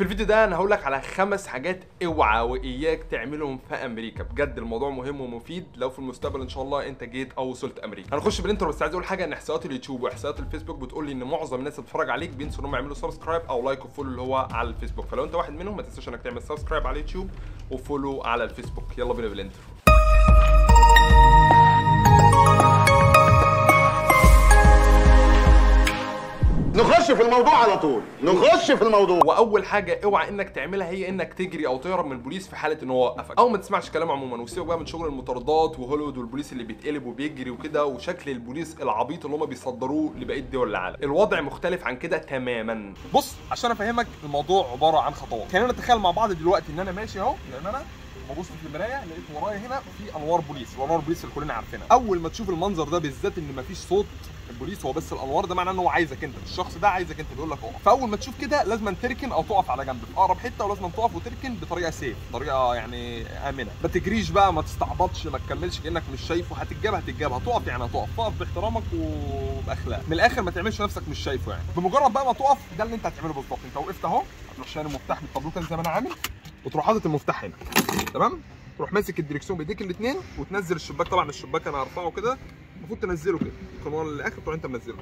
في الفيديو ده انا هقول لك على 5 حاجات اوعى واياك تعملهم في امريكا. بجد الموضوع مهم ومفيد لو في المستقبل ان شاء الله انت جيت او وصلت امريكا. هنخش بال intro، بس عايز اقول حاجة، ان احصائيات اليوتيوب واحصائيات الفيسبوك بتقول لي ان معظم الناس اللي بتتفرج عليك بينسوا انهم يعملوا subscribe او like و follow اللي هو على الفيسبوك، فلو انت واحد منهم ما تنساش انك تعمل subscribe على اليوتيوب و follow على الفيسبوك. يلا بينا بال intro. نخش في الموضوع على طول، نخش في الموضوع. واول حاجة اوعى انك تعملها هي انك تجري او تهرب من البوليس في حاله ان هو وقفك، او ما تسمعش كلام عموما، وسيبك بقى من شغل المطاردات وهوليوود والبوليس اللي بيتقلب وبيجري وكده، وشكل البوليس العبيط اللي هم بيصدروه لبقية دول العالم. الوضع مختلف عن كده تماما. بص عشان افهمك الموضوع عبارة عن خطوات. خلينا نتخيل مع بعض دلوقتي ان انا ماشي اهو، لان انا ببص في المراية لقيت ورايا هنا في انوار بوليس، وانوار بوليس اللي كلنا عارفينها. اول ما تشوف المنظر ده بالذات ان مفيش صوت البوليس، هو بس الانوار، ده معناه ان هو عايزك انت، الشخص ده عايزك انت، بيقول لك اقف. فاول ما تشوف كده لازم تركن او تقف على جنب في اقرب حتة، ولازم تقف وتركن بطريقة safe، طريقه يعني امنه. ما تجريش بقى، ما تستعبطش، ما تكملش كانك مش شايفه. هتتجاب هتقف، يعني هتقف، تقف باحترامك وباخلاق. من الاخر ما تعملش نفسك مش شايفه يعني. بمجرد بقى ما تقف، ده اللي انت هتعمله بالظبط. انت وقفت اهو، هتروح شايل المفتاح من الطابلوه كده زي ما انا عامل، وتروح حاطط المفتاح هنا، تمام؟ تروح ماسك الدركسيون بايديك الاثنين وتنزل الشباك. طبعا الشباك انا هرفعه كده، المفروض تنزله كده يكون هو للاخر، تروح انت منزله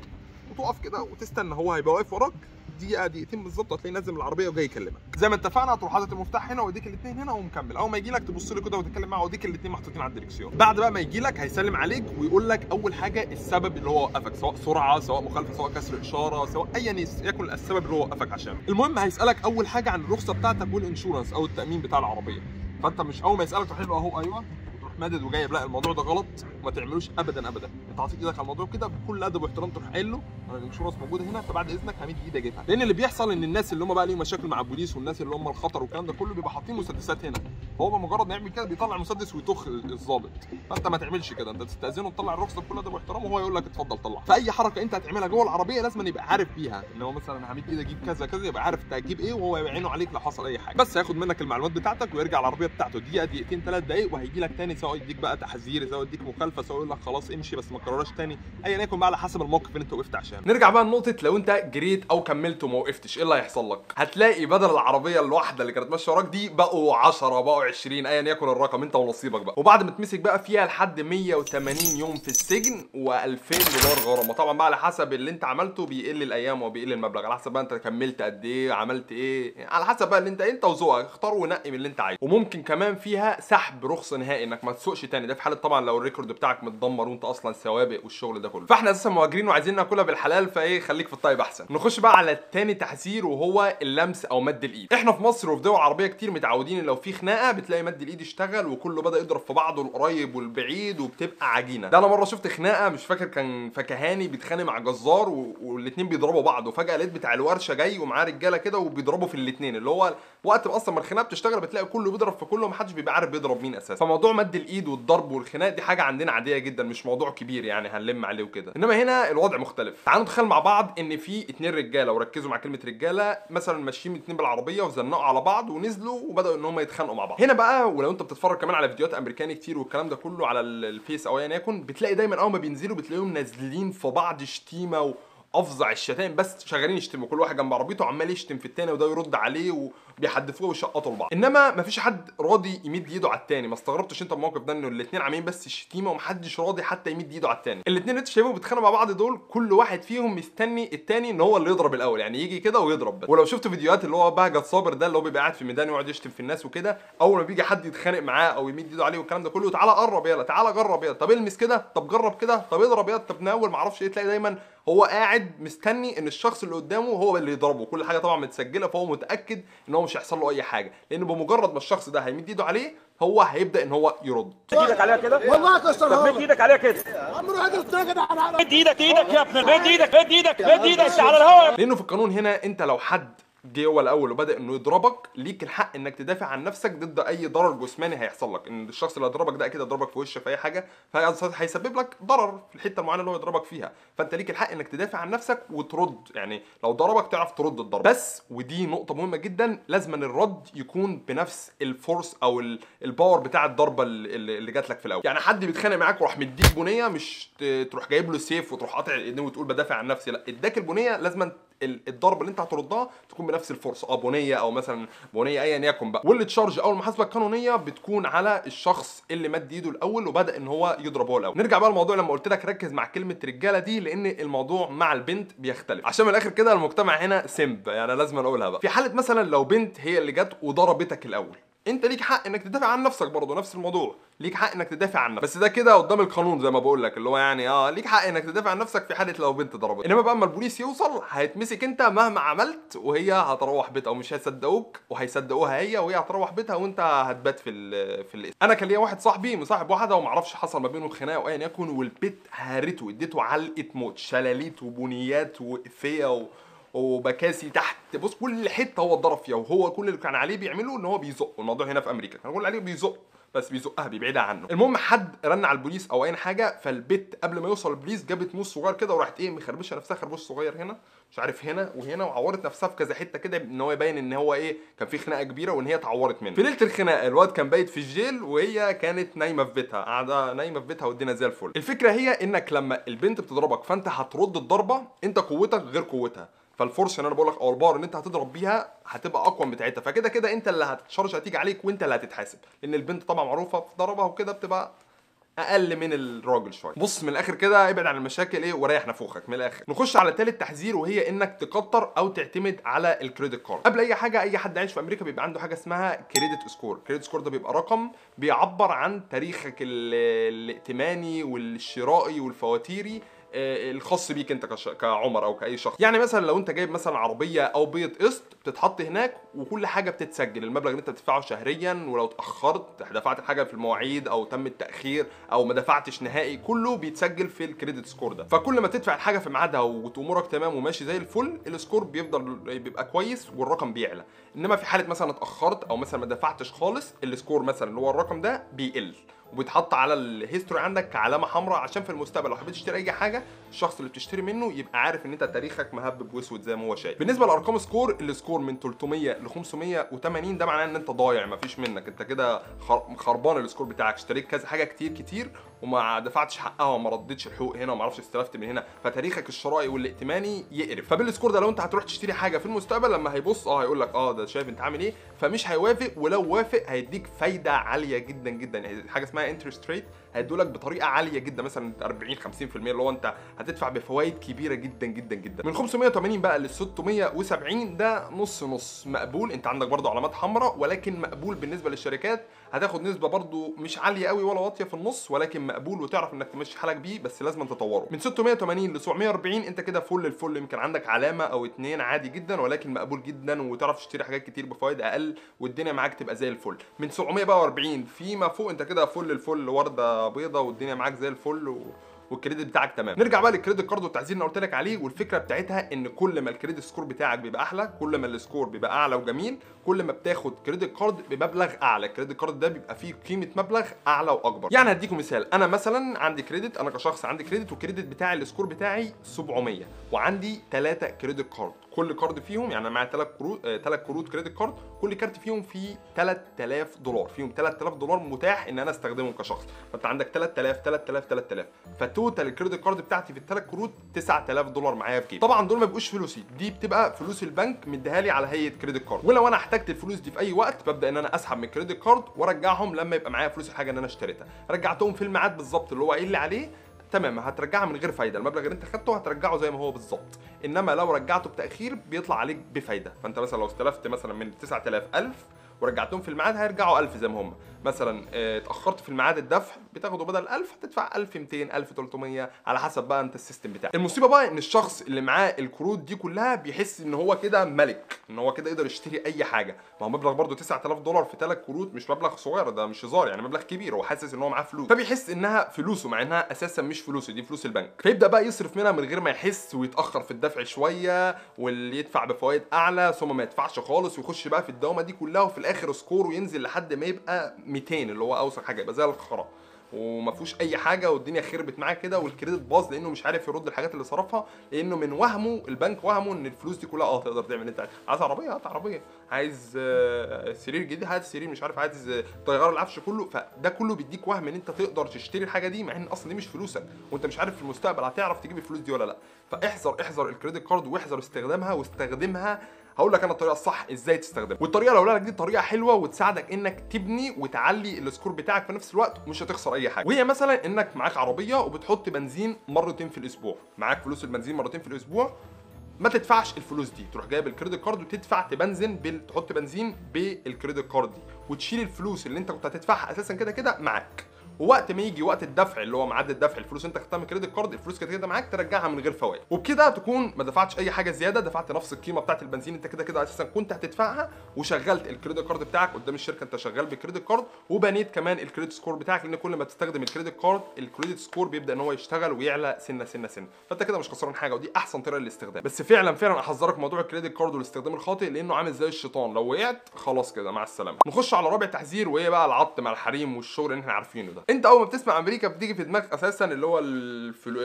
وتقف كده وتستنى. هو هيبقى واقف وراك دقيقة دقيقتين بالظبط، هتلاقيه نازل من العربية وجاي يكلمك. زي ما اتفقنا هتروح حاطط المفتاح هنا وايديك الاثنين هنا ومكمل. اول ما يجي لك تبص له كده وتتكلم معاه، وايديك الاثنين محطوطين على الدركسيون. بعد بقى ما يجي لك هيسلم عليك ويقول لك اول حاجة السبب اللي هو وقفك، سواء سرعة، سواء مخالفة، سواء كسر اشارة، سواء ايا يكن السبب اللي هو وقفك عشانه. المهم هيسالك اول حاجة عن الرخصة بتاعتك وال insurance او التامين بتاع العربية. فانت مش اول ما يسالك تروح له اهو ايوه وتروح مادد وجايب، لا الموضوع ده غلط وما تعملوش ابدا ابدا. انت حاطط ايدك على الموضوع كده بكل ادب واحترام، تروح قايل له انا ال insurance موجودة هنا، فبعد اذنك همد ايدي اجيبها. لان اللي بيحصل ان الناس اللي هم بقى ليهم مشاكل مع البوليس والناس اللي هم الخطر والكلام ده كله بيبقى حاطين مسدسات هنا، فهو بمجرد ما يعمل كده بيطلع مسدس ويطخ الظابط. فانت ما تعملش كده، انت تستاذنه وتطلع الرخصة بكل ادب واحترام وهو يقول لك اتفضل طلع. فاي حركة انت هتعملها جوه العربية لازم يبقى عارف بيها، ان هو مثلا همد ايدي اجيب كذا كذا، يبقى عارف انت هتجيب ايه، وهو يبقى عينه عليك لو حصل اي حاجة. بس هياخد منك المعلومات بتاعتك ويرجع العربية بتاعته دقيقة دقيقتين 3 دقائق، وهيجي لك تاني، سواء يديك بقى تحذير، سواء يديك مخالفة، سواء يقول لك خلاص امشي بس ما تكررهاش تاني، ايا يكن بقى على حسب الموقف اللي انت وقفت عشانه. نرجع بقى لنقطة لو انت جريت او كملت وما وقفتش ايه اللي هيحصل لك؟ هتلاقي بدل العربية الواحدة اللي كانت ماشية وراك دي بقوا 10 بقوا 20، ايا يكن الرقم انت ونصيبك بقى. وبعد ما تمسك بقى فيها لحد 180 يوم في السجن و2000 دولار غرامة. طبعا بقى على حسب اللي انت عملته بيقل الايام وبيقل المبلغ، على حسب بقى انت كملت قد ايه، عملت ايه، على حسب بقى اللي انت وذوقك، اختار ونقي من اللي انت عايزه. وممكن كمان فيها سحب رخصه نهائي انك ما تسوقش تاني، ده في حاله طبعا لو ال record بتاعك متدمر وانت اصلا سوابق والشغل ده كله. فاحنا اساسا مهاجرين وعايزين ناكلها بالحلال، فايه خليك في الطيب احسن. نخش بقى على التاني تحذير وهو اللمس او مد الايد. احنا في مصر وفي دول عربية كتير متعودين ان لو في خناقه بتلاقي مد الايد اشتغل وكله بدا يضرب في بعضه، القريب والبعيد، وبتبقى عجينه. ده انا مرة شفت خناقه مش فاكر كان فكهاني بيتخانق مع جزار والاثنين بيضربوا بعض، وفجاة لقيت بتاع الورشة جاي ومعاه رجاله كده وبيضربوا في الاثنين، اللي هو وقت اصلا ما الخناقة بتشتغل بتلاقي كله بيضرب في كله ومحدش بيبقى عارف بيضرب مين اساسا. فموضوع مد الايد والضرب والخناق دي حاجة عندنا عادية جدا، مش موضوع كبير يعني هنلم عليه وكده. انما هنا الوضع مختلف. تعالوا نتخيل مع بعض ان في 2 رجاله، وركزوا مع كلمة رجاله، مثلا ماشيين 2 بالعربية وزنقوا على بعض ونزلوا وبداوا ان هم يتخانقوا مع بعض. هنا بقى ولو انت بتتفرج كمان على فيديوهات امريكاني كتير والكلام ده كله على الفيس او ايا يكن، بتلاقي دايما اول ما بينزلوا بتلاقيهم نازلين في بعض شتيمه افظع الشتائم، بس شغالين يشتموا، كل واحد جنب عربيته عمال يشتم في التاني وده يرد عليه وبيحدفوه ويشقطوا لبعض. انما مفيش حد راضي يمد ايده على التاني. ما استغربتش انت الموقف ده انه الاثنين عاملين بس الشتيمة ومحدش راضي حتى يمد ايده على التاني؟ الاثنين اللي انت شايفهم بيتخانقوا مع بعض دول كل واحد فيهم مستني التاني ان هو اللي يضرب الاول، يعني يجي كده ويضرب بس. ولو شفت فيديوهات اللي هو بهجت صابر ده اللي هو بيبقى قاعد في ميدان ويقعد يشتم في الناس وكده، اول ما بيجي حد يتخانق معاه او يمد ايده عليه والكلام ده كله، تعالى قرب يلا، تعالى جرب يلا، طب المس كده، طب جرب كده، طب اضرب يلا، طب ناول، معرفش ايه، تلاقي دايما هو قاعد مستني ان الشخص اللي قدامه هو اللي يضربه. كل حاجة طبعا متسجله، فهو متاكد ان هو مش هيحصل له اي حاجة، لانه بمجرد ما الشخص ده هيمد ايده عليه هو هيبدا ان هو يرد. ايدك عليها كده والله كسرها. طب مد ايدك عليها كده. عمرو هدف. مد ايدك، ايدك يا ابن، مد ايدك، مد ايدك، مد ايدك على الهواء. لانه في القانون هنا انت لو حد جه هو الاول وبدا انه يضربك ليك الحق انك تدافع عن نفسك ضد اي ضرر جسماني هيحصل لك. ان الشخص اللي هيضربك ده اكيد هيضربك في وشك في اي حاجة، فهيسبب لك ضرر في الحتة المعينة اللي هو يضربك فيها، فانت ليك الحق انك تدافع عن نفسك وترد، يعني لو ضربك تعرف ترد الضرب بس. ودي نقطة مهمة جدا، لازم ان الرد يكون بنفس ال force او ال power بتاع الضربة اللي جات لك في الاول. يعني حد بيتخانق معاك وراح مديك بنيه، مش تروح جايب له سيف وتروح قاطع ايديه وتقول بدافع عن نفسي، لا، اداك البنية لازم الضربة اللي انت هتردها تكون بنفس ال force، بنيه او مثلا بنيه ايا يكن بقى. وال charge او المحاسبة القانونية بتكون على الشخص اللي مد ايده الاول وبدا ان هو يضرب هو الاول. نرجع بقى للموضوع لما قلت لك ركز مع كلمة رجاله دي، لان الموضوع مع البنت بيختلف، عشان من الاخر كده المجتمع هنا simp، يعني لازم اقولها بقى. في حاله مثلا لو بنت هي اللي جت وضربتك الاول، انت ليك حق انك تدافع عن نفسك، برضه نفس الموضوع، ليك حق انك تدافع عن نفسك، بس ده كده قدام القانون زي ما بقول لك، اللي هو يعني ليك حق انك تدافع عن نفسك في حاله لو بنت ضربت. انما بقى اما البوليس يوصل هيتمسك انت مهما عملت، وهي هتروح بيتها ومش هيصدقوك وهيصدقوها هي، وهي هتروح بيتها وانت هتبات في القسم. انا كان ليا واحد صاحبي مصاحب واحدة وما اعرفش حصل ما بينهم خناقه وايا يكن، والبت هارته، اديته علقه موت، شلاليت وبنيات وقفيه وبكاسي تحت، بص كل حتة هو اتضرب فيها، وهو كل اللي كان عليه بيعمله ان هو بيزق. الموضوع هنا في امريكا كان كل عليه بيزق، بس بيزقها بيبعدها عنه. المهم حد رن على البوليس او اي حاجة، فالبت قبل ما يوصل البوليس جابت موس صغير كده وراحت ايه مخربشه نفسها خربوش صغير هنا مش عارف هنا وهنا، وعورت نفسها في كذا حتة كده، ان هو يبين ان هو ايه كان في خناقه كبيرة وان هي اتعورت منه. في ليلة الخناقة الواد كان بايت في ال jail وهي كانت نايمة في بيتها، قاعدة نايمة في بيتها والدنيا زي الفل. الفكرة هي انك لما البنت بتضربك فانت هترد الضربة، انت قوتك غير قوتها، فال force اللي انا بقول لك او ال power اللي انت هتضرب بيها هتبقى اقوى من بتاعتها، فكده كده انت اللي هت charge هتيجي عليك وانت اللي هتتحاسب، لان البنت طبعا معروفة في ضربها وكده بتبقى اقل من الراجل شوية. بص من الاخر كده ابعد عن المشاكل ايه وريح نفوخك من الاخر. نخش على ثالث تحذير، وهي انك تكتر او تعتمد على ال credit card. قبل اي حاجة اي حد عايش في امريكا بيبقى عنده حاجة اسمها credit score. credit score ده بيبقى رقم بيعبر عن تاريخك الائتماني والشرائي والفواتيري الخاص بيك انت كعمر او كاي شخص. يعني مثلا لو انت جايب مثلا عربية او بيت قسط بتتحط هناك وكل حاجة بتتسجل، المبلغ اللي انت بتدفعه شهريا، ولو اتاخرت دفعت الحاجة في المواعيد او تم التاخير او ما دفعتش نهائي، كله بيتسجل في ال credit score ده. فكل ما تدفع الحاجة في ميعادها وامورك تمام وماشي زي الفل، ال score بيفضل بيبقى كويس والرقم بيعلى. انما في حاله مثلا اتاخرت او مثلا ما دفعتش خالص، ال score مثلا اللي هو الرقم ده بيقل وبيتحط على ال history عندك كعلامة حمراء، عشان في المستقبل لو حبيت تشتري اي حاجة الشخص اللي بتشتري منه يبقى عارف ان انت تاريخك مهبب واسود زي ما هو شايف. بالنسبة لارقام score، ال score من 300 ل 580 ده معناه ان انت ضايع، مفيش منك، انت كده خربان ال score بتاعك، اشتريت كذا حاجة كتير كتير وما دفعتش حقها وما ردتش الحقوق هنا وما اعرفش استلفت من هنا، فتاريخك الشرائي والائتماني يقرف. فبال score ده لو انت هتروح تشتري حاجة في المستقبل لما هيبص هيقول لك ده شايف انت عامل ايه، فمش هيوافق، ولو وافق هيديك فايده عالية جدا جدا، يعني حاجة اسمها interest rate هيدولك بطريقة عالية جدا، مثلا 40 50%، اللي هو انت هتدفع بفوائد كبيرة جدا جدا جدا. من 580 بقى لل 670 ده نص نص مقبول، انت عندك برضو علامات حمراء ولكن مقبول بالنسبة للشركات، هتاخد نسبه برضو مش عالية قوي ولا واطية في النص، ولكن مقبول وتعرف انك تمشي حالك بيه، بس لازم تطوره. من 680 ل 740 انت كده فل الفل، يمكن عندك علامة او اتنين عادي جدا ولكن مقبول جدا، وتعرف تشتري حاجات كتير بفوائد اقل والدنيا معاك تبقى زي الفل. من 740 فيما فوق انت كده فل الفل، ورده بيضة والدنيا معاك زي الفل وال credit بتاعك تمام. نرجع بقى لل credit card والتحذير اللي قلت لك عليه، والفكرة بتاعتها ان كل ما ال credit score بتاعك بيبقى احلى، كل ما ال score بيبقى اعلى وجميل، كل ما بتاخد credit card بمبلغ اعلى، ال credit card ده بيبقى فيه قيمة مبلغ اعلى واكبر. يعني هديكم مثال، انا مثلا عندي credit، انا كشخص عندي credit، وال credit بتاعي ال score بتاعي 700، وعندي 3 credit card، كل card فيهم يعني انا معايا 3 كروت credit card، كل كارت فيهم فيه $3000، فيهم $3000 متاح ان انا استخدمهم كشخص، فانت عندك 3000 3000 3000، ف total ال credit card بتاعتي في الثلاث كروت $9000 معايا في جيبي. طبعا دول ما بيبقوش فلوسي، دي بتبقى فلوس البنك مديها لي على هيئة credit card، ولو انا احتجت الفلوس دي في اي وقت ببدا ان انا اسحب من ال credit card وارجعهم لما يبقى معايا فلوس الحاجة اللي انا اشتريتها. رجعتهم في الميعاد بالظبط اللي هو قايل لي عليه، تمام، هترجعها من غير فايده، المبلغ اللي انت خدته هترجعه زي ما هو بالظبط. انما لو رجعته بتاخير بيطلع عليك بفايده، فانت مثلا لو استلفت مثلا من 9000 1000 ورجعتهم في الميعاد هيرجعوا 1000 زي ما هم. مثلا اتاخرت في الميعاد الدفع بتاخده بدل 1000 هتدفع 1200 1300 على حسب بقى انت ال system بتاعك. المصيبة بقى ان الشخص اللي معاه الكروت دي كلها بيحس ان هو كده ملك، ان هو كده يقدر يشتري اي حاجة. ما هو مبلغ برده $9000 في 3 كروت مش مبلغ صغير، ده مش هزار يعني، مبلغ كبير. هو حاسس ان هو معاه فلوس، فبيحس انها فلوسه مع انها اساسا مش فلوسه، دي فلوس البنك. فيبدا بقى يصرف منها من غير ما يحس، ويتاخر في الدفع شوية، واللي يدفع بفوائد اعلى، ثم ما يدفعش خالص، ويخش بقى في الدوامة دي كلها، وفي الاخر score ه ينزل لحد ما يبقى 200 اللي هو اوسخ حاجة، يبقى زي الخرا. وما فيهوش اي حاجة والدنيا خربت معاه كده، وال credit باظ لانه مش عارف يرد الحاجات اللي صرفها، لانه من وهمه البنك وهمه ان الفلوس دي كلها تقدر تعمل اللي انت عايزه. عايز عربية هات عربية، عايز سرير جديد هات سرير، مش عارف عايز تغير العفش كله. فده كله بيديك وهم ان انت تقدر تشتري الحاجة دي، مع ان اصلا دي مش فلوسك، وانت مش عارف في المستقبل هتعرف تجيب الفلوس دي ولا لا. فاحذر احذر ال credit card، واحذر استخدامها، واستخدمها هقول لك انا الطريقة الصح ازاي تستخدمها. والطريقة اللي هقولها لك دي طريقه حلوة وتساعدك انك تبني وتعلي ال score بتاعك في نفس الوقت ومش هتخسر اي حاجة. وهي مثلا انك معاك عربية وبتحط بنزين مرتين في الاسبوع، معاك فلوس البنزين مرتين في الاسبوع، ما تدفعش الفلوس دي، تروح جايب ال credit card وتدفع تبنزن تحط بنزين بال credit card دي، وتشيل الفلوس اللي انت كنت هتدفعها اساسا كده كده معاك. ووقت ما يجي وقت الدفع اللي هو ميعاد الدفع، الفلوس انت خدتها من credit card، الفلوس كده كده معاك، ترجعها من غير فوائد، وبكده تكون ما دفعتش اي حاجة زيادة، دفعت نفس القيمة بتاعت البنزين انت كده كده اساسا كنت هتدفعها، وشغلت ال credit card بتاعك قدام الشركة، انت شغال بال credit card، وبنيت كمان ال credit score بتاعك، لان كل ما بتستخدم ال credit card ال credit score بيبدا ان هو يشتغل ويعلى سنة سنة سنة، فانت كده مش خسران حاجة، ودي احسن طريقه للاستخدام. بس فعلا فعلا احذرك موضوع ال credit card والاستخدام الخاطئ، لانه عامل زي الشيطان، لو وقعت خلاص كده مع السلامة. نخش على رابع تحذير، وهي بقى العط مع الحريم والشغل اللي احنا عارفينه ده. انت اول ما بتسمع امريكا بتيجي في دماغك اساسا اللي هو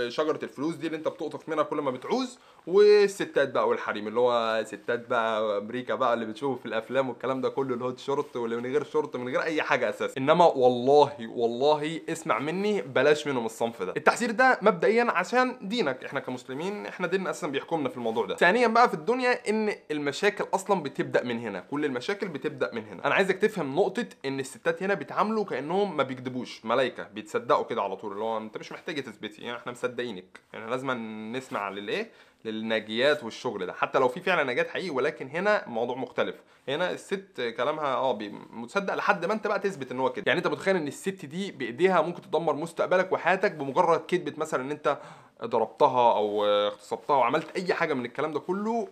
شجرة الفلوس دي اللي انت بتقطف منها كل ما بتعوز، والستات بقى والحريم، اللي هو ستات بقى امريكا بقى اللي بتشوفه في الافلام والكلام ده كله، ال hot short واللي من غير شورت من غير اي حاجة اساسا. انما والله والله اسمع مني، بلاش منهم الصنف ده. التحذير ده مبدئيا عشان دينك، احنا كمسلمين احنا ديننا اساسا بيحكمنا في الموضوع ده. ثانيا بقى في الدنيا ان المشاكل اصلا بتبدا من هنا، كل المشاكل بتبدا من هنا. انا عايزك تفهم نقطة ان الستات هنا بيتعاملوا كانهم ما بيكذبوش، ملايكة بيتصدقوا كده على طول، اللي هو انت مش محتاجه تثبتي، يعني احنا مصدقينك، يعني لازم نسمع للايه، للناجيات والشغل ده، حتى لو في فعلا نجات حقيقي، ولكن هنا الموضوع مختلف. هنا الست كلامها متصدق لحد ما انت بقى تثبت ان هو كده. يعني انت متخيل ان الست دي بايديها ممكن تدمر مستقبلك وحياتك بمجرد كذبه مثلا ان انت ضربتها او اغتصبتها وعملت اي حاجة من الكلام ده كله،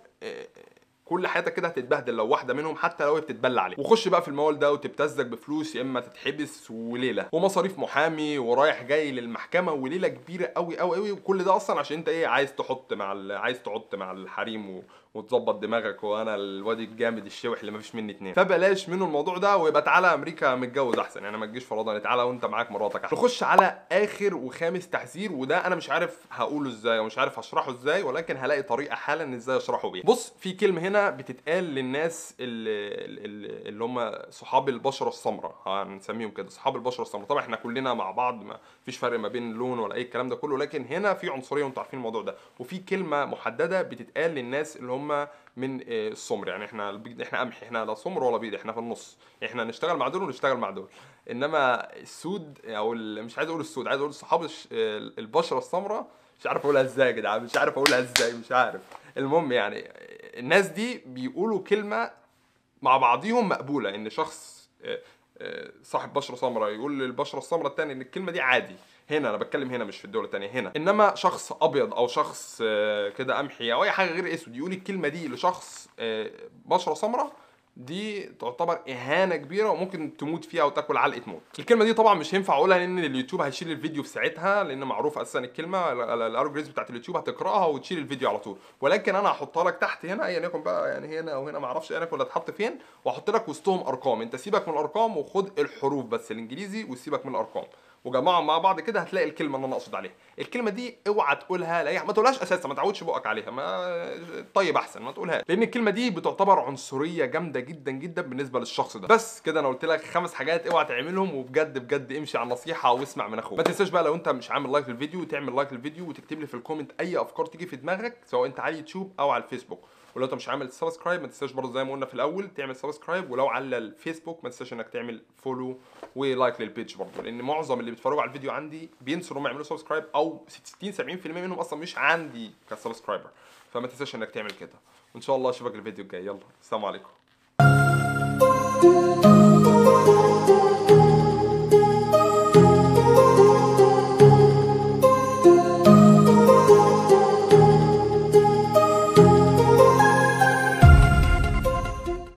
كل حياتك كده هتتبهدل لو واحدة منهم، حتى لو هي بتتبلى عليك. وخش بقى في الموال ده وتبتزك بفلوس، يا اما تتحبس وليلة ومصاريف محامي ورايح جاي للمحكمة وليلة كبيرة قوي قوي قوي، وكل ده اصلا عشان انت ايه، عايز تحط مع عايز تعط مع الحريم وتظبط دماغك، وانا الواد الجامد الشوح اللي مفيش مني اتنين. فبلاش منه الموضوع ده، ويبقى تعالى امريكا متجوز احسن، يعني ما تجيش فرضا، تعالى وانت معاك مراتك احسن. نخش على اخر وخامس تحذير، وده انا مش عارف هقوله ازاي ومش عارف هشرحه ازاي، ولكن هلاقي طريقه حالا ازاي اشرحه بيها. بص، في كلمة هنا بتتقال للناس اللي هم صحاب البشرة السمراء، هنسميهم كده صحاب البشرة السمراء. طبعا احنا كلنا مع بعض، ما فيش فرق ما بين لون ولا اي الكلام ده كله، لكن هنا في عنصرية وانتوا عارفين الموضوع ده. وفي كلمة محددة بتتقال للناس اللي هم من السمر، يعني احنا قمح، احنا لا سمر ولا بيض، احنا في النص، احنا نشتغل مع دول ونشتغل مع دول. انما السود او مش عايز اقول السود، عايز اقول صحاب البشرة السمراء، مش عارف اقولها ازاي يا جدعان، مش عارف اقولها ازاي، مش عارف. المهم يعني الناس دي بيقولوا كلمة مع بعضيهم مقبولة، ان شخص صاحب بشره سمراء يقول للبشره السمراء الثانية ان الكلمة دي عادي، هنا انا بتكلم هنا مش في الدول الثانية، هنا. انما شخص ابيض او شخص كده قمحي او اي حاجة غير اسود يقول الكلمة دي لشخص بشره سمراء، دي تعتبر اهانه كبيرة وممكن تموت فيها وتاكل علقه موت. الكلمة دي طبعا مش هينفع اقولها لان اليوتيوب هيشيل الفيديو في ساعتها، لان معروف اساسا الكلمة ال algorithm بتاعت اليوتيوب هتقراها وتشيل الفيديو على طول، ولكن انا هحطها لك تحت هنا ايا يكن بقى، يعني هنا او هنا ما اعرفش ايا يكن هتحط فين، واحط لك وسطهم ارقام. انت سيبك من الارقام وخد الحروف بس الانجليزي، وسيبك من الارقام وجمعهم مع بعض كده هتلاقي الكلمة اللي انا اقصد عليها. الكلمة دي اوعى تقولها لاي، ما تقولهاش اساسا، ما تعودش بقك عليها، ما طيب احسن ما تقولها، لان الكلمة دي بتعتبر عنصرية جامدة جدا جدا بالنسبة للشخص ده. بس كده انا قلت لك 5 حاجات اوعى تعملهم، وبجد بجد امشي على النصيحة واسمع من اخوك. ما تنساش بقى لو انت مش عامل like للفيديو تعمل like للفيديو، وتكتب لي في ال comment اي افكار تيجي في دماغك سواء انت على اليوتيوب او على الفيسبوك. ولو انت مش عامل subscribe ما تنساش برضه زي ما قلنا في الاول تعمل subscribe، ولو على الفيسبوك ما تنساش انك تعمل follow و like لل page برضه، لان معظم اللي بيتفرجوا على الفيديو عندي بينسوا انهم يعملوا subscribe، او 60 70% منهم اصلا مش عندي ك subscriber، فما تنساش انك تعمل كده. وان شاء الله اشوفك الفيديو الجاي، يلا السلام عليكم.